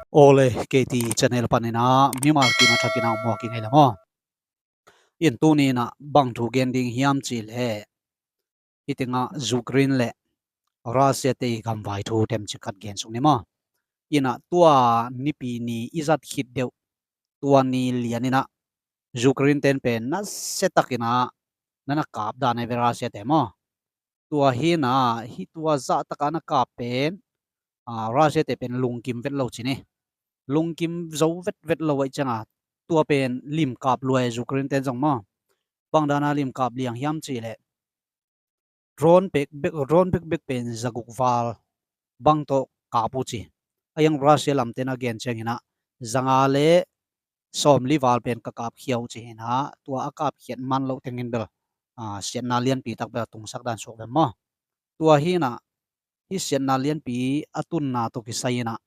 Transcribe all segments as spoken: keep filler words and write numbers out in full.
Awle, K T channel panin ah mimal kim a thakin ah muak i ngei le maw? In tuni in ah bang thu gen ding hiam cih leh, hih tengah Ukraine le Russia te i gamvai thu temcik khat gen suk ni maw? In ah tua nipi ni i zat khit deuh, tua ni lian in ah Ukraine ten pen nasia takin ah na na kap dan ahi ve Russia te maw? Tua hi in ah, hih tua zah tak a na kap pen, ah, Russia te pen lungkim vet lo ci ni. Lungkim zo vetvet lo ahih ciangin ah, tua pen limkap lua e Ukraine ten zong maw? Bang dan a limkap liang hiam cih leh, drone bek bek, drone bek bek pen zaguk val bang tawh kap uh ci. A hiang Russia lamten a gen ciangin ah, zanga le sawmli val pen ka kapkhia uh ci hi in ah, tua a kapkhiat man loh tengin bel, ah, siatna lianpi tak bel a tungsak dan suak ve maw? Tua hi in ah, hih siatna lianpi a tunna tawh kisai in ah,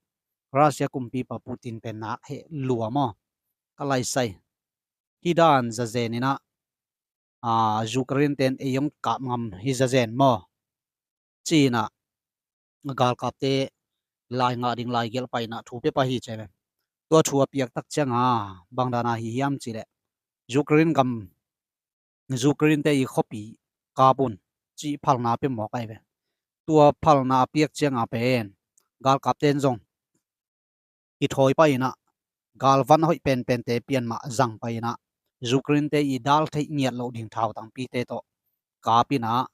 Russia kumpipa Putin pen nak heh lua maw? Ka laisai. Hih dan zazen in ah, ah, Ukraine ten ei hong kap ngam hi zazen maw? Ci in ah, galkapte lai ngah ding lai gelh pai in ah thu pia pah hi ci ve. Tua thu a piak tak ciangin ah, bang dan a hi hiam cih leh, Ukraine gam, Ukraine te i khuapi kap un cih phalna pia mawk ahi ve. Tua phalna a piak ciangin ah pen, galkapten zong i thawi pah in ah, galvan a hoih penpente pian mah zang pah in ah, Ukraine te i dal theih ngiat loh ding thautangpite tawh kap in ah,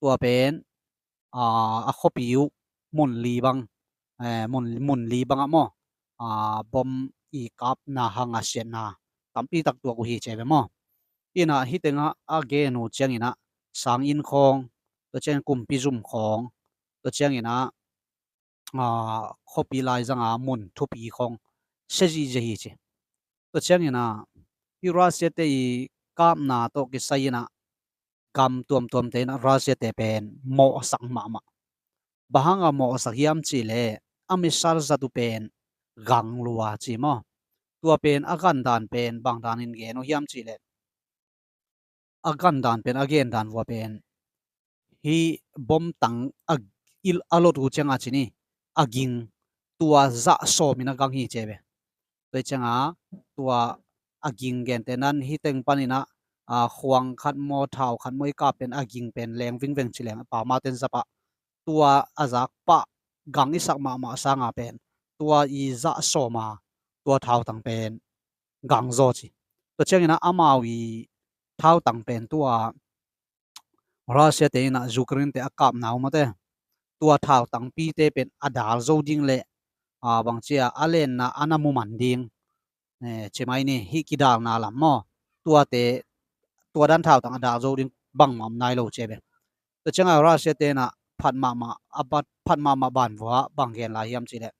tua pen, aa, a khuapi uh mun li bang, eh, mun, mun li bang ah maw, aa, bom i kapna hang a siatna tampi tak tuak uh hi ci ve maw? In ah hih tengah a gen uh ciangin ah, sang inn khawng, tua ciangin kumpi zum khawng, tua ciangin ah, aa, khuapi laizang a mun thupi khawng sia zihziah hi ci. Tua ciangin ah, hih Russia te i kapna tawh kisai in ah, gam tuamtuamte in ah Russia te pen mawhsak mahmah. Bang hang a mawhsak hiam cih leh, a missile zat uh pen gang lua ci maw? Tua pen a gandan pen bang danin gen uh hiam cih leh, a gandan pen, a gendan vua pen, hih bom tang a, il, a lot uh ciangin ah ci ni, a ging, tua zah sawm in a gang hi ci ve. Tua hi ciangin ah, tua a ging gente nan hih teng panin ah, a, khuang khat maw, thau khat maw i kap pen a ging pen leng vingveng ci leng, a pau mauten za pah, tua a zak pah gang i sak mahmah sangin pen, tua i zah sawm a, tua thautang pen gang zaw ci. Tua ciangin ah amau i thautang pen tua Russia te in ah Ukraine te a kapna uh mate, tua thautangpite pen a dal zo ding le, a, bangci a, a lenna a na mu man ding, eh, ci mai ni, hih kidalna lam maw? Tuate, tua dan thautang a dal zo ding bangmah om nai lo ci ve. Tua ciangin ah Russia te in ah phat mahmah, a bat phat mahmah ban vua bang gen lai hiam cih leh,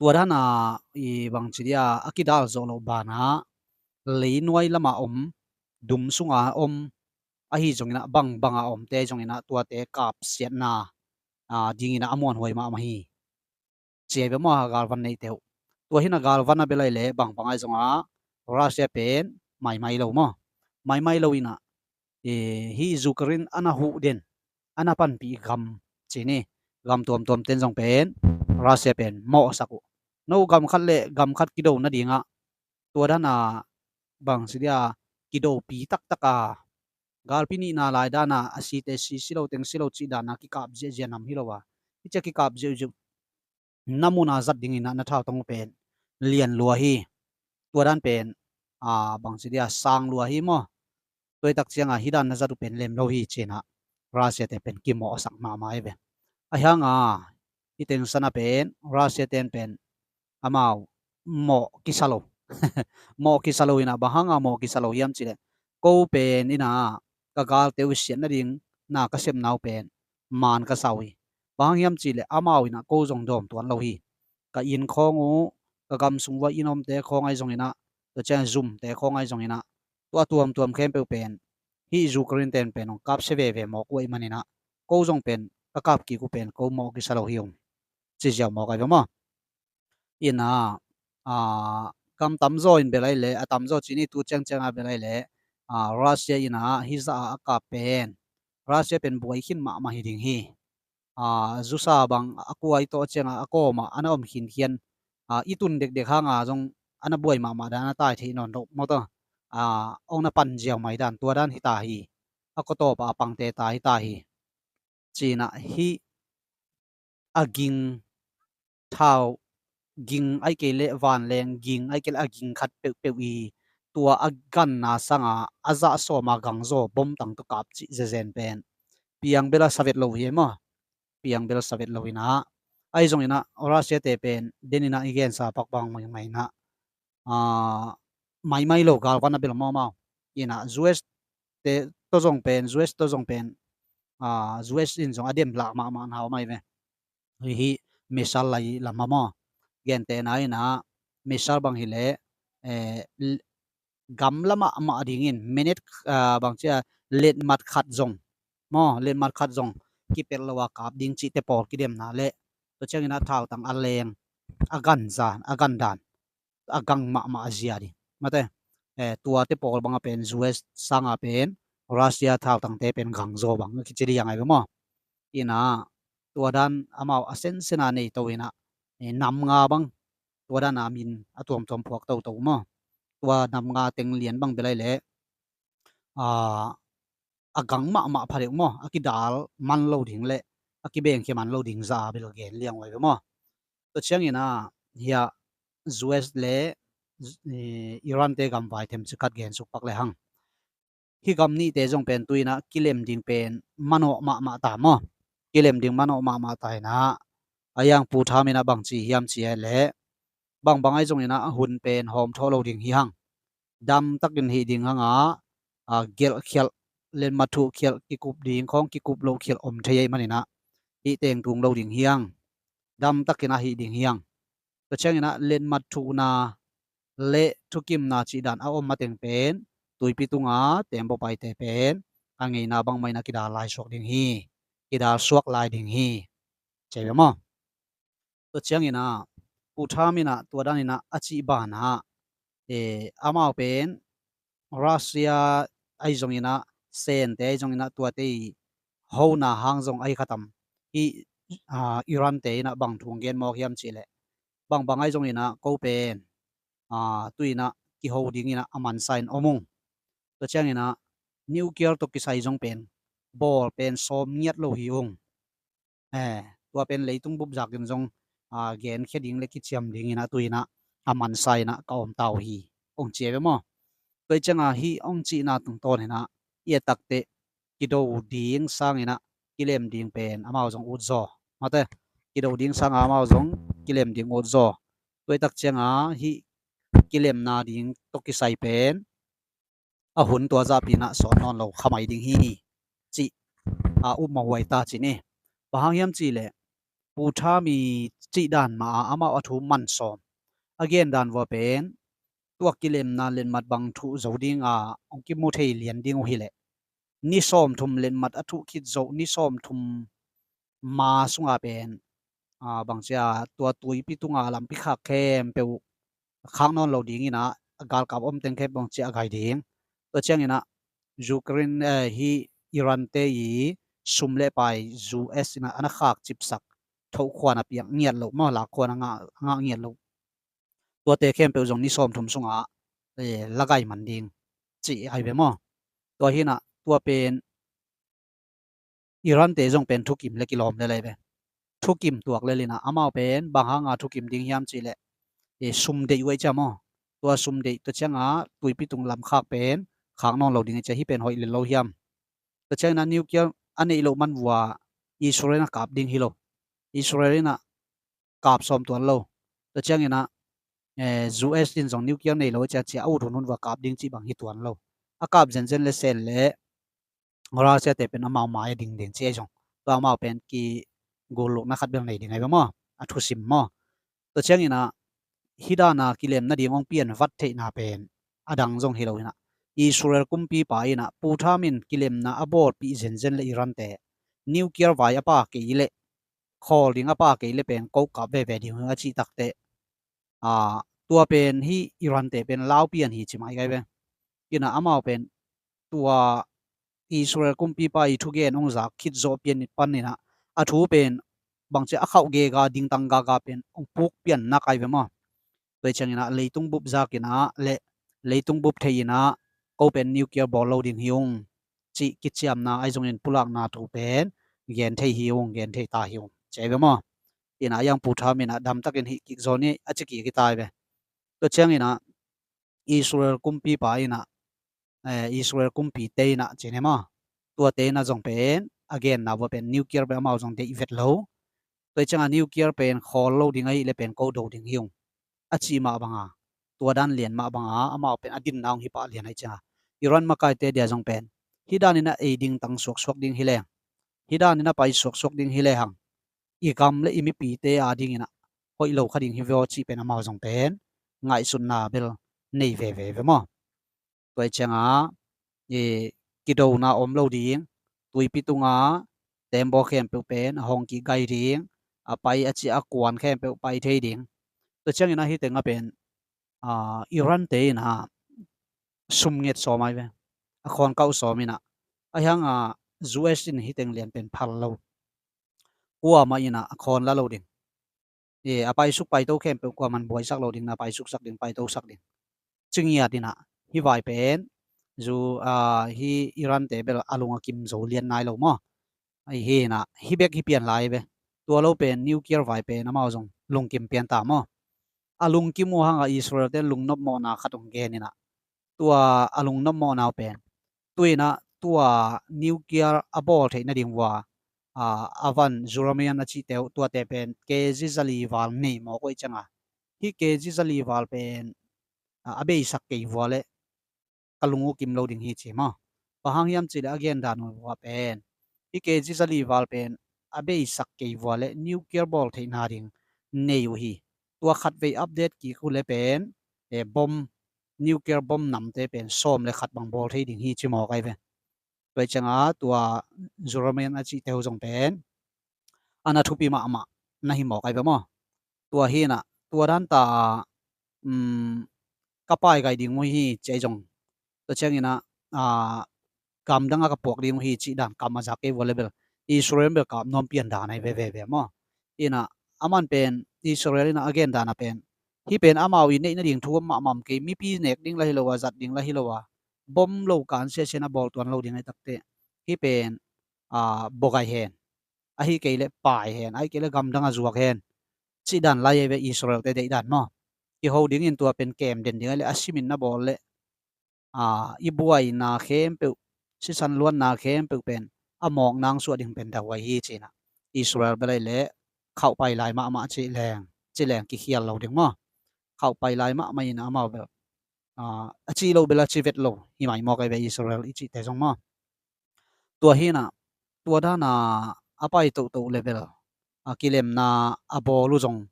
tua dan a, i bangci dia, a kidal zawh loh banah, leinuai lamah om, dum sungah om, ahi zongin ah, bangbang a omte zongin ah, tuate kapsiatna, a, dingin ah a muanhuai mahmah hi. Ci ve maw, galvan neite uh. Tua hi in ah galvan a bel ahih leh, bangbang ahi zongin ah, Russia pen maimai lo maw? Maimai lo in ah, eh, hih Ukraine a na huh den, a na panpih gam ci ni, gam tuamtuamten zong pen, Russia pen mawhsak uh. No gam khat le gam khat kido nadingin ah, tua dan a bangci dia, kidopi taktak a, galpi nihna lai dan a, a site si, si lo teng si lo cih dan a kikap ziahziah nam hi lo a. Hih ci a kikap ziauziau, na mun a zat dingin ah na thautang uh pen lian lua hi. Tua dan pen, a, bangci dia, sang lua hi maw? Tua hi tak ciangin ah hih dan na zat uh pen lem lo hi ci in ah Russia te pen kimawhsak mahmah hi ve. Ahi hangin ah, hih teng san a pen, Russia ten pen amau mawh kisa lo. Mawh kisa lo in ah, bang hangin ah mawh kisa lo hiam cih leh, ko pen in ah, ka galte uh siat nading na ka sepna uh pen man ka sa uh hi. Bang hang hiam cih leh amau in ah ko zong dawm tuan lo hi. Ka inn khawng uh, ka gam sung uah inn omte khawng ahi zongin ah, tua ciang zumte khawng ahi zongin ah, tua tuamtuam khempeuh pen, hih Ukraine ten pen hong kapsia veve mawk uh ahih manin ah, ko zong pen ka kap kik uh pen ko mawh kisa lo hi ung, ci ziau mawk ahi ve maw? In ah, a, gam tamzaw in bel ahih leh, a tamzaw ci ni, tu ciangciang a bel ahih leh, a, Russia in ah hih zah a a kap pen, Russia pen buai khin mahmah hi ding hi. A, zusa bang a kuai tawh ciangin a kawm ah a na om khinkhian, a, i tun dekdek hanga zong a na buai mahmah dan a tai thei nawn lo maw taw. A, ong na pan ziau mai dan tua dan hi ta hi. A kotawpa a pangte ta hi ta hi. Cina hi a ging thau ging ai kei le vanleng ging ai kei le a ging khat peuhpeuh i tua a ganna sanga a zah sawma gangzaw bomtang tu kap cih zezen pen piang bela savet lo hi maw. Piang bela savet lo ina ai zong ina Russia te pen den ina i gensa pak bang mai mai ina a, maimai lo galvan a bel mawmaw. Ina U S te to zong pen, U S to zong pen, a, U S in zong a dem lah mahmah na hau mai ve. Hi hi missile lai lam a maw. Gente na ina missile bang hi le, eh, l-, gam la mahmah dingin minute, a, bang cia letmat khat zong maw, letmat khat zong kipel lo a kap ding cihte pawl kidemna le tua ciangin a thaltang a leng a ganzan a gandan a gang mahmah a zia ding. Mate, eh, tuate pawl banga pen U S sanga pen Russia thaltangte pen gangzaw bang a kici liang ai ve maw. Ina tua dan amau a sensena nei to ina, eh, nam nga bang tua dan a min a tuamtuam phuak toto maw. Tua nam nga teng lian bang belai le, a, a gang mahmah pha deuh maw, a kidal man lo ding le a kibengkhia man lo ding za a bel gen liang ai ve maw. Tua ciangin a hia U S le, eh, Iran te gamvai themcik khat gen suk pak le hang. Hi gam nihte zong pen tu ina kilem ding pen manawh mahmah ta maw. Kilem ding manawh mahmah ta ina a yang Pu Tham ina bang ci hiam ci le bangbang ai zong ina a hun pen hawm thawh lo ding hi hang. Dam takin hih ding hanga, a, gelh khialh, letmat thuh khialh kikup ding khawng kikup loh khialh om thei ei manina hih teng tung lo ding hiang. Dam takin a hih ding hiang. Tua ciangina letmat thuhna le thukimna cih dan a om mateng pen tuipi tunga tembaw paite pen a ngeina bangmaina kidal lai suak ding hi. Kidal suak lai ding hi. Cei ve maw? Tua ciangina Pu Tham ina tua danina a cih bana, eh, amau pen Russia ai zongina Sente ai zongina tuate i hona hang zong ai khatam hi, a, Iran te ina bang thu gen mawk hiam cih leh bangbang ai zongina ko pen, a, tu ina kiho dingina a mansa in om ung. Tua ciangina nuclear tawh kisai zong pen bawl pen sawm ngiat lo hi ung. Eh, tua pen leitung bupzak in zong, a, genkhia ding le kiciam dingina tu ina a mansa ina ka om ta uh hi. Ong ci ai ve maw? Tua i cianga hi ong cihna tungtawn ina i a takte kido ding sangina kilem ding pen amau zong utzaw. Mate, kido ding sanga amau zong kilem ding utzaw. Tua i tak cianga hi kilemna ding tawh kisai pen a hun tua zahpi ina sawt nawn lo khamai ding hi cih, a, upmawh huai ta ci ni. Bang hang hiam cih leh Pu Tham i cih dan mah a amau a thu man sawm a gen dan vua pen tua kilemna letmat bang thuh zo dinga ong kimu thei lian ding uh hileh ni sawmthum letmat a thuh khit zo ni sawmthum ma sunga pen, a, bangcia tua tuipi tunga lampi khak khempeuh khak nawn lo dingina a galkap om teng khempeuh bangcia a gai ding. Tua ciangina Ukraine, eh, hi Iran te i sum le pai U S ina ana khak cipsak thoh khuan a piak ngiat lo maw, lak khuan a ngah, a ngah ngiat lo. Tuate khempeuh zong ni sawmthum sunga, eh, la gai man ding cih ai ve maw? Tua hina tua pen Iran te zong pen thukim le kilawm le lai ve. Thukim tuak le lina amau pen bang hanga thukim ding hiam cih leh, eh, sum deih uh ai cia maw? Tua sum deih tua cianga tuipi tung lam khak pen khak nawn lo ding ai cia hi pen hoih le lo hiam? Tua ciangina nuclear a neih loh man vua Israel ina kap ding hi lo. Israel ina kap sawm tuan lo. Tua ciangina, eh, U S in zong nuclear nei lo cia cia a ut hunhun vua kap ding cih bang hi tuan lo. A kap zenzen le Sen le Russia te pen amau mai a ding ding ci ai zong tua amau pen kigullukna khat bel nei ding ai ve maw? A thusim maw? Tua ciangina hi dana kilem nading ong pian vat theihna pen a dang zong hi lo ina Israel kumpipa ina Pu Tham in kilemna a bawlpih zenzen le Iran te nuclear vai a pa kei le khawl ding a pa kei le pen ko kap veve ding a cih takte, a, tua pen hi Iran te pen lau pian hi ci mai gai ve. Ina amau pen tua Israel kumpipa i thugen ong zak khit zawh pian panina a thu pen bangcia a khauh gega dingtang gaga pen ong puk pian nak ai ve maw? Tua ciangin ah leitung bup zakin ah le leitung bup thei in ah ko pen nuclear bawl lo ding hi ung cih kiciamna ahi zongin pulakna thu pen gen thei hi ung, gen thei ta hi ung ci ai ve maw. Ina a yang Pu Trump in ah damtakin hih kik zaw ni a ci kik hi ta ai ve. Tua ciangin ah Israel kumpipa in ah, eh, Israel kumpite in ah ci ni maw, tuate in ah zong pen a genna vua pen nuclear pen amau zong deih vet lo. Tua ciangin ah nuclear pen khawl lo ding ahih le pen ko do ding hi ung a cih mah banga, tua dan lian mah banga amau pen a dinna hong hi pah lian ahih ciangin ah Iran makaite dia zong pen hih danin ah ei dingtang suaksuak ding hi leng, hih danin ah pai suaksuak ding hi lehang i gam le i mipite a dingin ah hoih lo kha ding hi veh aw cih pen amau zong pen ngaihsutna bel nei veve ve maw. Tua ciangin ah i kidona om lo ding, tuipi tunga tembaw khempeuh pen a hong kigai ding, a pai a ci a kuan khempeuh pai thei ding. Tua ciangin ah hih teng ah pen, ah, Iran te in ah sum nget sawm ai ve, a khawn kauh sawm in ah, a hiang ah U S in hih teng lian pen phal lo. Kuamah in ah a khawn la lo ding. E, a paisuk paito khempeuh kuaman buaisak lo ding, na paisuksak ding, paitosak ding. Ci ngiat in ah hih vai pen zu, ah, hih Iran te bel a lung a kim zo lian nai lo maw. Ahi hi in ah hih bek hi pian lai ve. Tua lo pen nuclear vai pen amau zong lungkim pian ta maw. A lungkim uh hang ah Israel ten lungnop mawhna khat hong gen in ah tua a lungnop mawhna uh pen tu in ah tua nuclear a bawl theih nading vua, ah, a van uranium a cihte uh tuate pen K G zali val nei mawk uh ahih ciangin ah hih K G zali val pen, ah, a beisak kei vua le ka lung uh kim lo ding hi ci maw. Bang hang hiam cih leh a gendan uh vua pen hih K G zali val pen a beisak kei vua le nuclear bawl theihna ding nei uh hi. Tua khatvei update kik uh le pen, eh, bom, nuclear bom namte pen sawm le khat bang bawl thei ding hi ci mawk ai ve. Tua ciangin ah tua uranium a cihte uh zong pen a na thupi mahmah na hi mawk ai ve maw. Tua hi in ah tua dan ta, um, ka paigai ding uh hi ci ai zong. Tua ciangin ah, ah, gamdang ah ka puak ding uh hi cih dan kam a zak kei vua le bel Israel bel kap nuam pian dan ai veve ve maw. In ah aman pen Israel in ah a gendan ah pen hih pen amau i neih nading thu om mahmah kei, mipi nek ding la hi lo a, zat ding la hi lo a, bom lo kan siasia in a bawl tuan lo ding ahih takteh hih pen, ah, bawgai hen, ahih kei leh pai hen, ahih kei leh gamdang a zuak hen cih dan lai ai ve Israel te deih dan maw. Kiho dingin tua pen kem den ding ahih leh a simin na bawl leh, ah, i buaina khempeuh, sisan luanna khempeuh pen a mawk nang suah ding pen dau ai hi ci in ah Israel bel ahih leh khauh pai lai mahmah cih leng, cih leng kikhial lo ding maw. Khauh pai lai mahmah in ah amau bel, ah, a cih lo bel a ci vet lo hi mai mawk ai ve Israel i cihte zong maw. Tua hi in ah tua dan a a pai tohtoh le bel a kilemna a bawl uh zong,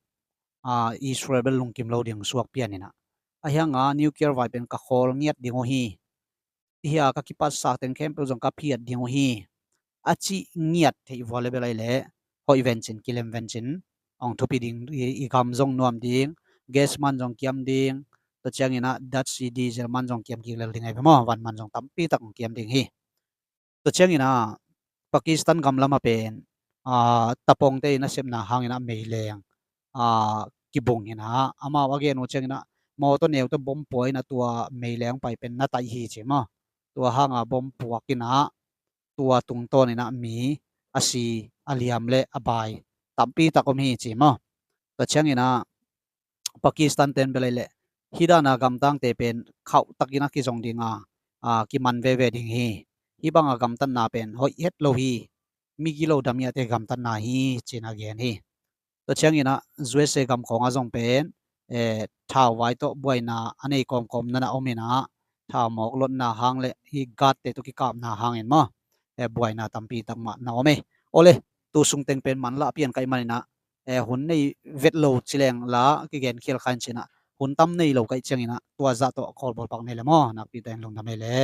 ah, Israel bel lungkim lo ding suak pian in ah a hiang ah nuclear vai pen ka khawl ngiat ding uh hi, hih a ka kipatsak teng khempeuh zong ka phiat ding uh hi a cih ngiat theih vua le bel ahih leh hoih vencin, kilem vencin, hong thupi ding, i, i gam zong nuam ding, gas man zong kiam ding, tua ciangin ah datsi diesel man zong kiam kik lel ding ai ve maw, van man zong tampi tak hong kiam ding hi. Tua ciangin ah Pakistan gam lam ah pen, ah, tapongte in a sepna hangin ah meileng, ah, kibung in ah amau a gen uh ciangin ah mawtaw neu tawh bom pua in ah tua meileng pai pen na taih hi ci maw. Tua hang ah bom puak in ah tua tungtawn in ah mi a si, a liam le a bai tampi tak om hi ci maw. Tua ciangin ah Pakistan ten bel ahih leh hih dan a gamtangte pen khauh takin a kizong ding a, a, kiman veve ding hi. Hih bang a gamtatna pen hoih het lo hi. Migilo damiahte gamtatna hi ci in a gen hi. Tua ciangin ah U S A gam khawng ah zong pen, eh, thau vai tawh buaina a nei kawmkawm na na om in ah thau mawk lotna hang le hih guard te tawh kikapna hangin maw, eh, buaina tampi tak mah na om e. Awle, tu sung teng pen manlah pian ka hih manin ah, eh, hun nei vet lo ci leng la kigen khial kha in ci in ah hun tam nei lo ka hih ciangin ah tua zah tawh kawlbawl pak ni le maw, nakpi tak in lungdam e le.